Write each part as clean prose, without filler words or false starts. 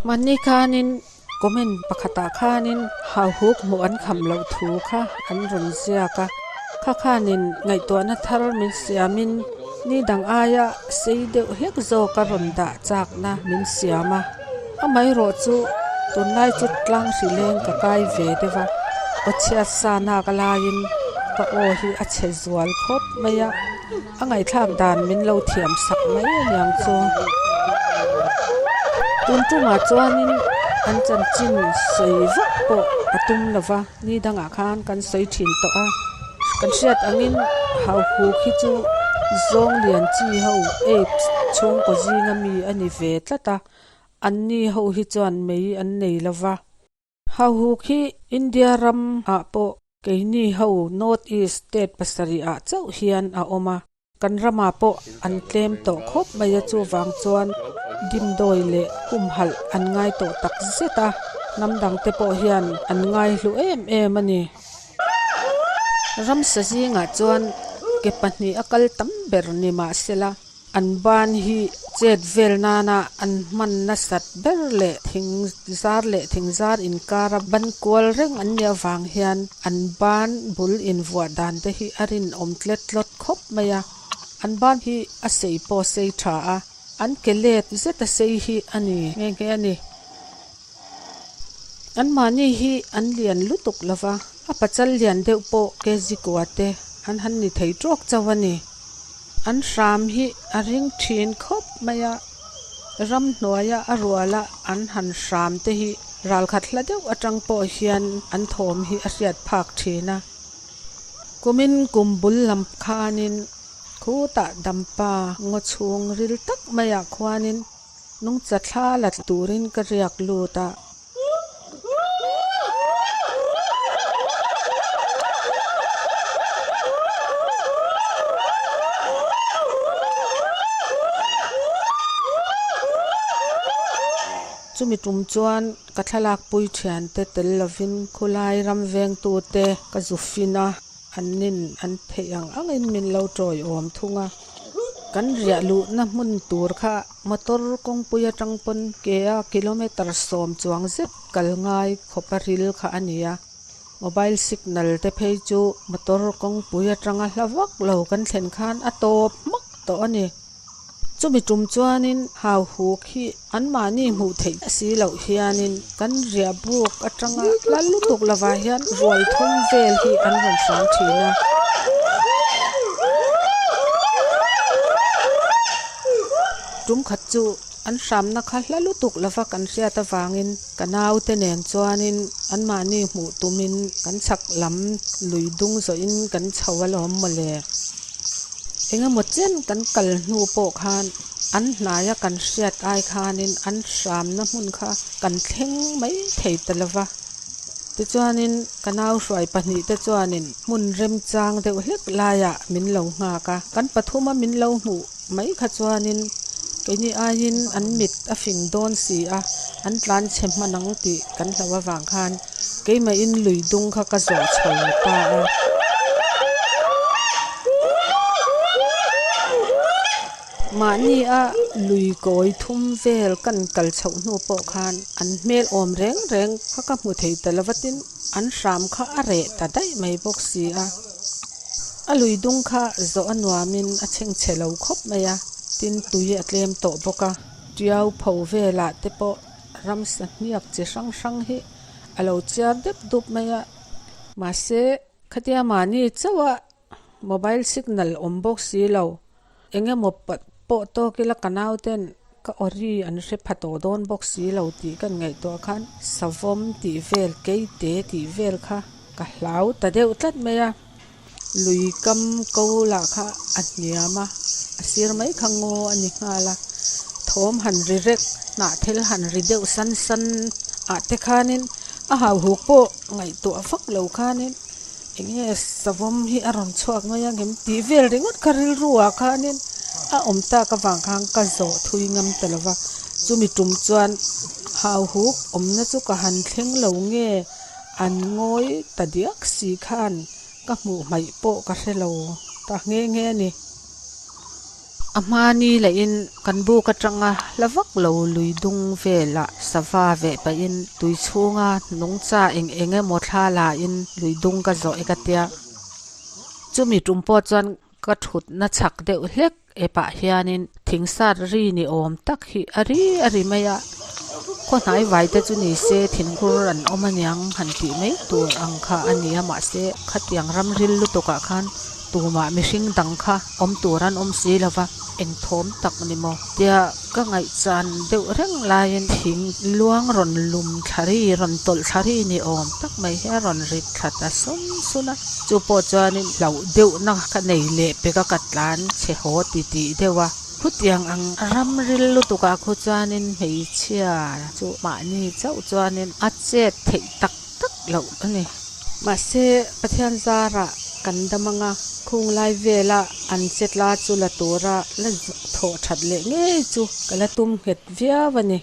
Mahni khanin comment pakhatah khanin hauhuk hmuh an kham loh thu kha an rawn ziak a, kha khanin ngaihtuahna thar min siamin ni dang aia sei deuh hlek zawk a rawn dah chakna min siam a. Amaherawh chu tunlai chu tlang hri leng ka kai ve deuh a, aw chhiat sa nak laiin ka aw hi a chhe zual khawp mai a, a ngaihthlak dan min lo thiam sak mai aniang chu. Tun tumah chuanin an chanchin sawi vak pawh a tum lo va, ni dangah khan kan sawi thin tawh a, kan hriat angin hauhuk hi chu zawng lian chi ho apes chhungkaw zinga mi a ni ve tlat a, anni ho hi chuan mei an nei lo va. Hauhuk hi India ram ah pawh keini ho North East state pasarih ah chauh hian a awm a, kan ramah pawh an tlem tawh khawp mai a chuvang chuan dimdawi leh humhalh an ngai tawh tak zet a, hnam dang te pawh hian an ngai hlu em em a ni. Ramsa zingah chuan ke pahnih a kal tam ber ni mahsela An ban hi chet vel nana an hman nasat ber leh thing zar leh thing zar inkara ban kual reng an nih avang hian an ban bul invuah dan te hi a rinawm tlet tlawt khawp mai a. An ban hi a sei pawh a sei tha a, an ke let zet a sei hi a ni nghe nghe a ni. Anmahni hi an lian lutuk lova, a pachal lian deuh pawh kg kua te an han ni thei tawk chauh a ni. An hram hi a ring thin khawp mai a, ramhnuaia a ruala an han hram te hi ralkhat hla deuh atang pawh hian an thawm hi a hriat phak thin a. Kumin kum bul lam khanin khutah dampa ngaw chhung ril tak maiah khuanin nungcha thla la turin ka riak lut a. Chumi tum chuan ka thlalak pui thiante tel lovin khulai ram vengtute ka zu fin a, an nin an theih ang angin min lo tawiawm thung a. Kan riah luhna hmun tur kha Motor kawngpui atang pawn ke a kilometer sawm chuang zet kal ngai khawp a ril kha a ni a, mobile signal te phei chu motor kawngpui atanga hla vak lo kan thlen khan a tawp hmak tawh a ni. Chumi tum chuanin hau huk hi anmahni hmuh theih si loh hianin kan riah buk atanga hla lutuk lovah hian rual thum vel hi an rawn hram thin a. Tum khat chu an hramna kha hla lutuk lova kan hriat avangin ka naute nen chuanin anmahni hmuh tumin kan chhak lam lui dung zawhin kan chho alawm mawle. Engemaw chen kan kal hnu pawh khan an hnaia kan hriat ai khanin an hramna hmun kha kan thleng mai thei ta lova. Tichuanin ka nau hruai pahnihte chuanin hmun remchang deuh hlek laiah min lo nghak a, kan pathuma min lo hmuh mai kha chuanin keini aiin an mit a fing dawn si a, an tlan chhe hman ang tih kan hlo avang khan keimahin lui dung kha ka zawh chho ta a. Mahni a lui kawi thum vel kan kal chhoh hnu pawh khan an hmel awm reng reng kha ka hmu thei ta lo va tin an hram kha a reh ta daih mai bawk si a. A lui dung kha zawh a nuamin a chhengchhe lo khawp mai a, tin tui a tlem tawh bawk a. Tiau pho velah te pawh ramsa hniak chi hrang hrang hi a lo chiar dep dup mai a. Mahse, khatia mahni chauh a Mobile signal awm bawk si lo. Eng emaw pawh tawk ila ka nauten ka awri an hre pha tawh dawn bawk si lo tih kan ngaihtuah khan savawm tih vel keite tih vel kha ka hlau ta deuh tlat mai a. Lui kam ko lah kha a hniam a, a sir mai kha ngaw a ni nghal a. Thawm han ri rek, hnah thil han ri deuh san san ah te khanin a hauhuk pawh ngaihtuah vak lo khanin Enge savawm hi a rawn chhuak mai ang em tih vel ringawt kha rilru ah khanin a awm tak avang khan ka zawh thui ngam ta lo va, chumi tum chuan hauhuk awmna chu ka han thleng lo nge an ngawi ta diak si khan ka hmuh hmaih pawh ka hre lo ta nghe nghe a ni. A hmani lahin kan buk atanga hla vak lo lui dung velah sava veh pahin tui chhunga nungcha eng eng emaw thla lain lui dung ka zawh e ka tia. Chumi tum pawh chuan ka thutna chhak deuh hlek epah hianin thingsat ri ni awm tak hi a ri a ri mai a, khaw hnai vai te chu ni se thinghur an awm aniang han tih mai tur ang kha a ni a mahse khatiang ram ril lutukah khan tumah mihring dang kha awm tur an awm si lo va, eng thawm tak ni maw? Tia ka ngaihchan deuh reng laiin thing luang rawn lum thla ri, rawn tawlh thla ri ni awm tak mai hi a rawn rit thla ta sun sun a. Chu pawh chuanin hlauh deuhna ka nei leh pek a, ka tlan chhe haw ti tih deuh a. Khutiang ang ram ril lutukah khu chuanin hmeichhia chu mahni chauh chuanin a chet theih tak tak loh a ni. Mahse, Pathian zarah kan dam anga khung lai vela an chetla chu la tura la zuk thawh that leh ngei chu ka la tum nghet viau a ni.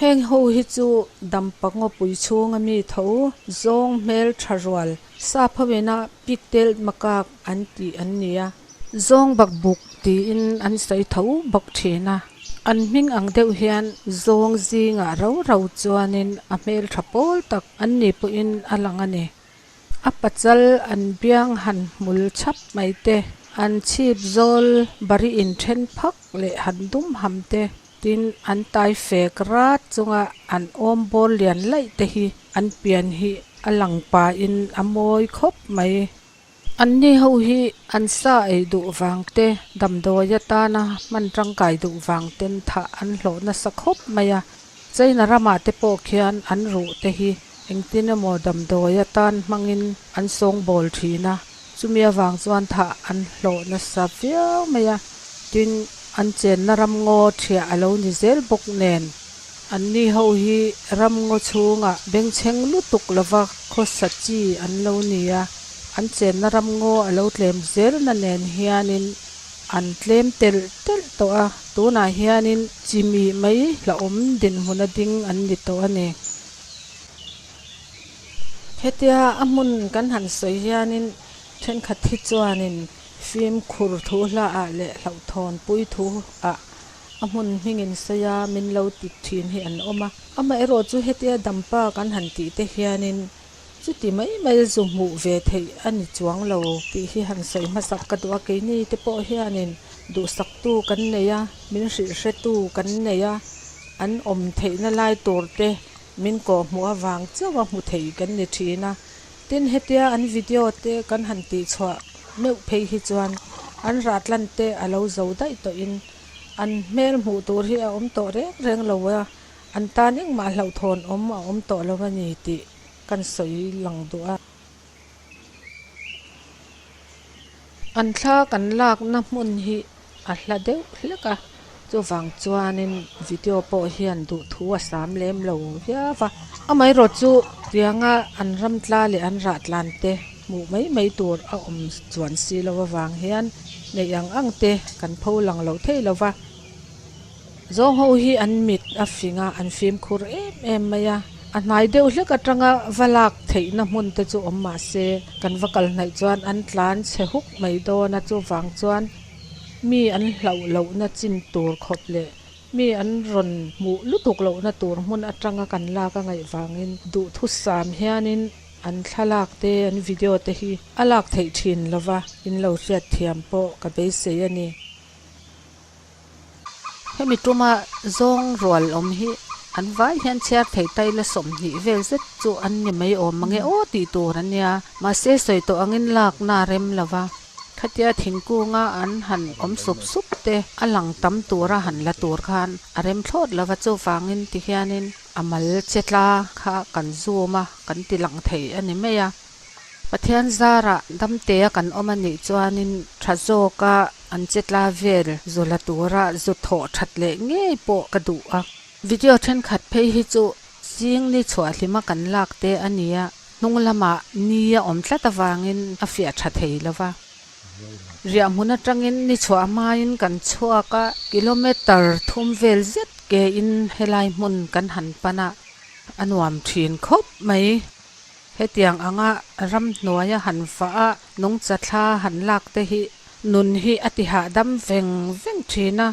Heng ho hi chu dampa ngawpui chhunga mi tho zawng hmel tha rual sap ho ina pigtail makak an tih an ni a. Zawng bak buk tiin an sawi tho bawk thin a. An hming ang deuh hian zawng zingah rau rau chuanin a hmel tha pawl tak an ni pawhin a lang a ni. A pachal an biang han hmul chhap mai te, an chhip zawl bari inthen phak leh han dum ham te, tin an tai fek rat chunga an awm bawr lian laih te hi an pian hi a lang pahin a mawi khawp mai. Anni ho hi an sa ei duh vang te, damdawi atana hman tangkai duh vang ten thah an hlawh nasa khawp mai a. China ramah te pawh khian an ruh te hi engtin emaw damdawi atan hmangin an sawngbawl thin a, chumi avang chuan thah an hlawh nasa viau mai a. Tin, an chenna ramngaw thiah a lo ni zel bawk nen. Anni ho hi ramngaw chhungah bengchheng lutuk lova khawsa chi an lo ni a, an chenna ramngaw a lo tlem zelna nen hianin an tlem telh telh tawh a, tunah hianin chimi mai hlauhawm dinhmuna ding an ni tawh a ni. Hetia a hmun kan han sawi hianin thenkhat hi chuanin fimkhur thu hlaah leh hlauhthawnpui thu ah A hmun hmingin sawi a min lo ti thin hi an awm a. Amaherawh chu hetia dampa kan han tih te hianin chuti mai mai zu hmuh ve theih a ni chuang lo tih hi han sawi hmasak ka duh a. Keini te pawh hianin duhsaktu kan nei a, min hrilhhretu kan nei a, an awm theihna lai tur te min kawhhmuh avang chauh a hmu thei kan ni thin a. Tin, hetia an video te kan han tihchhuah meuh phei hi chuan an rahtlan te a lo zo daih tawhin An hmel hmuh tur hi a awm tawh reng reng lo a, an tan engmah hlauhthawn awm a awm tawh lo a ni tih kan sawi lang duh a. An thla kan lakna hmun hi a hla deuh hlek a, chuvang chuanin video pawh hian duhthu a sam lem lo viau a. Amaherawh chu tianga an ram tla leh an rah tlan te hmuh mai mai tur a awm chuan si lo avang hian neih ang ang te kan pho lang lo thei lo va. Zawng ho hi an mit a fing a, an fimkhur em em mai a. A hnai deuh hlek atanga va lak theihna hmun te chu awm mah se, kan va kal hnaih chuan an tlan chhe huk mai dawn a, chuvang chuan mi an hlauh lohna chin tur khawp leh mi an rawn hmuh lutuk lohna tur hmun atanga kan lak a ngaih vangin duhthusam hianin An thlalak te, an video te hi a lak theih thin lova, in lo hriat thiam pawh ka beisei a ni. Hemi tuma zawng rual awm hi an vai hian chhiar thei ta ila 20 vel zet chu an ni mai awm mange aw tih tur a nia. Mahse sawi tawh angin lakna a rem lova, khatia thingkunga an han awm sup sup te a lang tam tura han la tur khan a rem thlawt lova chuvangin tihianin A mal che tla kha kan zoom a, kan ti lang thei a ni mai a. Pathian zarah damtea kan awm a nih chuanin tha zawka an che tla vel zu la tura zu thawh that leh ngei pawh ka duh a. Video thenkhat phei hi chu zing ni chhuah hlima kan lak te a ni a, hnung lamah ni a awm tlat avangin a fiah tha thei lo va. Riah hmun atangin ni chhuah hmain kan chhuak a, kilometer thum vel zet kein helai hmun kan han pan a, a nuam thin khawp mai. Hetiang anga ramhnuaia han fah a, nungcha thla han lak te hi nun hi a ti hahdam veng veng thin a.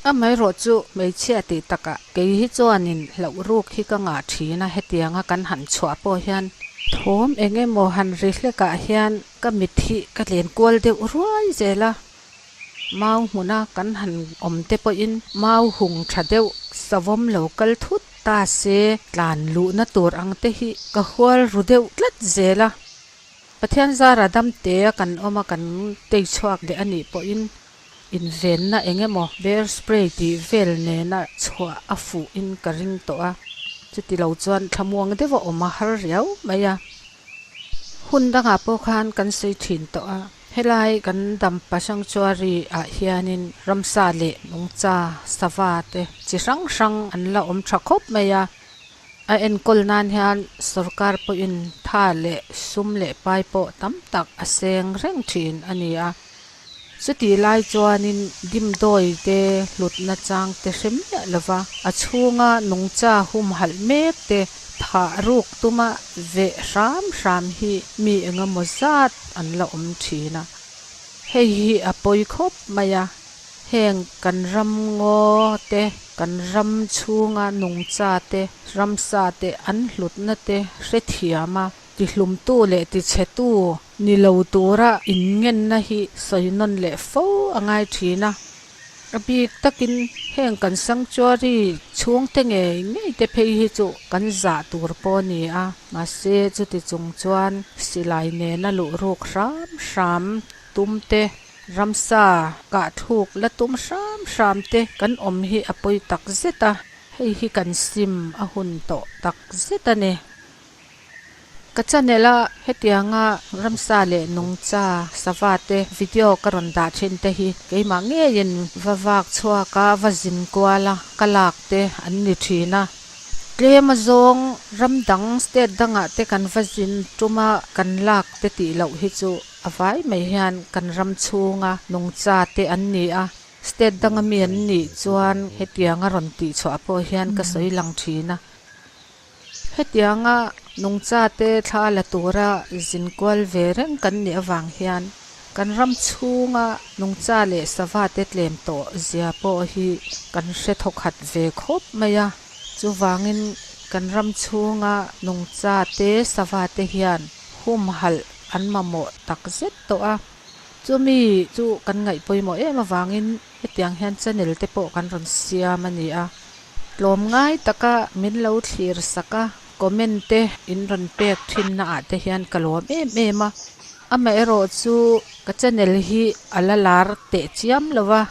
Amaherawh chu hmeichhia tih takah kei hi chuanin hlauh ruk hi ka ngah thin a, hetianga kan han chhuah pawh hian thawm eng emaw han ri hlekah hian ka mit hi ka tlen kual deuh ruai zel a. Mau hmuna kan han awm te pawhin mau hung tha deuh savawm lo kal thut ta se tlan luhna tur ang te hi ka hual ru deuh tlat zel a. Pathian zara damte a kan awm a kan tei chhuak leh a nih pawhin Invenna eng emaw bear spray tih vel nena chhuah a fuh in ka ring tawh a, chuti lo chuan thlamuang deuh a awm a har riau mai a. Hun dangah pawh khan kan sawi thin tawh a, helai kan Dampa Sanctuary ah hianin ramsa leh nungcha sava te chi hrang hrang an la awm tha khawp mai a, a enkawl nan hian sorkar pawhin tha leh sum leh pai pawh tam tak a seng reng thin a ni a. Chutih lai chuanin dimdawi te hlutna chang te hre miah lova, a chhunga nungcha humhalh mek te thah ruk tuma veh hram hram hi mi engemaw zat an la awm thin a. Hei hi a pawi khawp mai a, heng kan ram ngaw te, kan ram chhunga nungcha te, ramsa te an hlutna te hrethiam a, Tihlumtu leh tichhetu ni lo tura inngenna hi sawi nawn leh fo a ngai thin a. A bik takin heng kan sanctuary chhungte ngei ngei te phei hi chu kan zah tur pawh a ni a, mahse chuti chung chuan silai nena luh ruk hram hram tum te, ramsa kahthluk la tum hram hram te kan awm hi a pawi tak zet a, hei hi kan sim a hun tawh tak zet a ni. Ka channel a hetianga ramsa leh nungcha sava te video ka rawn dah thin te hi keimah ngeiin va vak chhuak a, va zin kual a, ka lak te an ni thin a. Tlem azawng ram dang state dangah te kan va zin tum a kan lak te tih loh hi chu a vai mai hian kan ram chhunga nungcha te an ni a. State danga mi an nih chuan hetianga rawn tih chhuah pawh hian ka sawi lang thin a. Hetianga nungchate thla la tura zinkual ve reng kan nih avang hian kan ram chhunga nungcha leh savate tlem tawh zia pawh hi kan hre thawkhat ve khawp mai a. Chuvangin kan ram chhunga nungchate savate hian humhalh an mamawh tak zet tawh a. Chumi chu kan ngaih pawimawh em avangin hetiang hian channel te pawh kan rawn siam a ni a. Tlawmngai taka min lo thlir sak a, comment te in rawn pek thinna ah te hian ka lawm em em a. Amaherawh chu ka channel hi a la lar teh chiam lo va,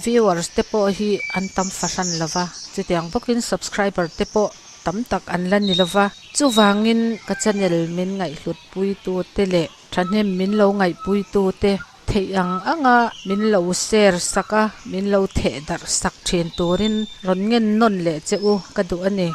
viewers te pawh hi an tam fahran lo va, chutiang bawkin subscriber te pawh tam tak an la ni lo va. Chuvangin ka channel min ngaihhlut puitu te leh thahnem min lo ngaihpuitu te Theih ang anga min lo share sak a, min lo theh darh sak thin turin rawn ngen nawn leh che u ka duh a ni.